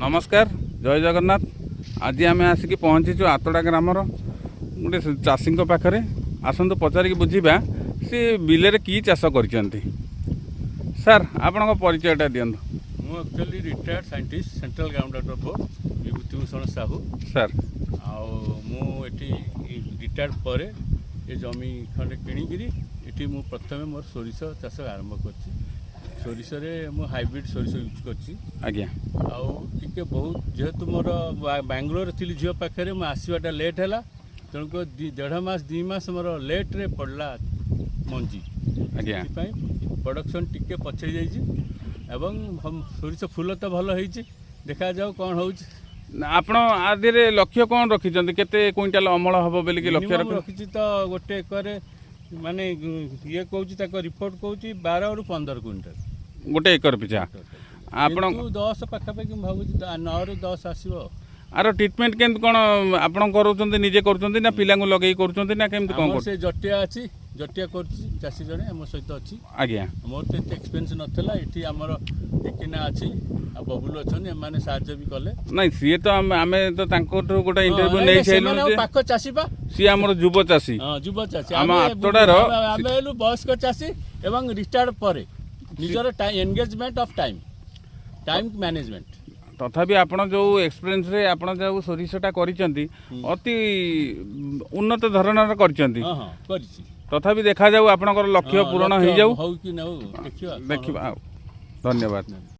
ନମସ୍କାର, ଜୟ ଜଗନ୍ନାଥ। ଆଜି ଆମେ ଆସିକି ପହଞ୍ଚିଛୁ ଆତଡ଼ା ଗ୍ରାମର ଗୋଟେ ଚାଷୀଙ୍କ ପାଖରେ। ଆସନ୍ତୁ ପଚାରିକି ବୁଝିବା ସେ ବିଲରେ କି ଚାଷ କରିଛନ୍ତି। ସାର୍, ଆପଣଙ୍କ ପରିଚୟଟା ଦିଅନ୍ତୁ। ମୁଁ actually retired scientist, Central Ground Water Board, Bibhutibhushan Sahu. Sir. ଆଉ ମୁଁ ଏଠି ରିଟାୟାର୍ଡ଼ ପରେ ଏ ଜମି ଖଣ୍ଡେ କିଣିକିରି ଏଠି ମୁଁ ପ୍ରଥମେ ମୋର ସୋରିଷ ଚାଷ ଆରମ୍ଭ କରିଛି। ସୋରିଷରେ ମୁଁ ହାଇବ୍ରିଡ଼ ସୋରିଷ ୟୁଜ୍ କରିଛି। ଆଉ ଟିକେ ବହୁତ ଯେହେତୁ ମୋର ବାଙ୍ଗାଲୋରରେ ଥିଲି ଝିଅ ପାଖରେ, ମୁଁ ଆସିବାଟା ଲେଟ୍ ହେଲା। ତେଣୁକରି 1.5 ମାସ 2 ମାସ ମୋର ଲେଟ୍ରେ ପଡ଼ିଲା ମଞ୍ଜି। ସେଥିପାଇଁ ପ୍ରଡକ୍ସନ୍ ଟିକେ ପଛେଇ ଯାଇଛି ଏବଂ ସୋରିଷ ଫୁଲ ତ ଭଲ ହେଇଛି। ଦେଖାଯାଉ କ'ଣ ହେଉଛି। ନା, ଆପଣ ଆ ଦେହରେ ଲକ୍ଷ୍ୟ କ'ଣ ରଖିଛନ୍ତି? କେତେ କୁଇଣ୍ଟାଲ ଅମଳ ହେବ ବୋଲିକି ଲକ୍ଷ୍ୟ ମିନିମମ୍ ରଖି ରଖିଛି ତ ଗୋଟେ ଏକରେ, ମାନେ ଇଏ କହୁଛି, ତାଙ୍କ ରିପୋର୍ଟ କହୁଛି 12ରୁ 15 କୁଇଣ୍ଟାଲ। ଗୋଟେ ଏକର ପିଛା ଆପଣ କିନ୍ତୁ 10 ପାଖାପାଖି ମୁଁ ଭାବୁଛି, 9ରୁ 10 ଆସିବ। ଆର ଟ୍ରିଟମେଣ୍ଟ କେମିତି କ'ଣ ଆପଣ କରୁଛନ୍ତି? ନିଜେ କରୁଛନ୍ତି ନା ପିଲାଙ୍କୁ ଲଗେଇ କରୁଛନ୍ତି ନା କେମିତି କ'ଣ ଆମର କରୁଛନ୍ତି? ସେ ଜଟିଆ ଅଛି, ଜଟିଆ କରୁଛି। ଚାଷୀ ଜଣେ ଆମ ସହିତ ଅଛି। ମୋର ତ ଏତେ ଏକ୍ସପିରିଏନ୍ସ ନଥିଲା। ଏଠି ଆମର ଟିକିନା ଅଛି ଆଉ ବବୁଲୁ ଅଛନ୍ତି, ଏମାନେ ସାହାଯ୍ୟ ବି କଲେ। ନାଇଁ, ସିଏ ତ ଆମେ ତ ତାଙ୍କଠୁ ଗୋଟେ ଇଣ୍ଟରଭ୍ୟୁ ହଁ, ନେଇ ନାଇଁ, ସେମାନେ ସାରିଲୁଣି ଆଉ ଯେ ପାଖ ଚାଷୀ ପା। ସିଏ ଆମର ଯୁବ ଚାଷୀ। ହଁ, ଯୁବ ଚାଷୀ। ଆମ ଆତଡ଼ାର ଆମେ ହେଲୁ ବୟସ୍କ ଚାଷୀ ଏବଂ ରିଟାୟାର୍ଡ ପରେ ନିଜର engagement of time, time management. ତଥାପି ଆପଣ ଯେଉଁ ଏକ୍ସପିରିଏନ୍ସରେ ଆପଣ ଯେଉଁ ସୋରିଷଟା କରିଛନ୍ତି, ଅତି ଉନ୍ନତ ଧରଣର କରିଛନ୍ତି। ହଁ ହଁ କରିଛି। ତଥାପି ଦେଖାଯାଉ ଆପଣଙ୍କର ଲକ୍ଷ୍ୟ ପୂରଣ ଲକ୍ଷ୍ୟ ହେଇଯାଉ। ହଉ କି ନ ହଉ, ଦେଖିବା କଣ ଦେଖିବା ହଉଛି। ଆଉ ଧନ୍ୟବାଦ।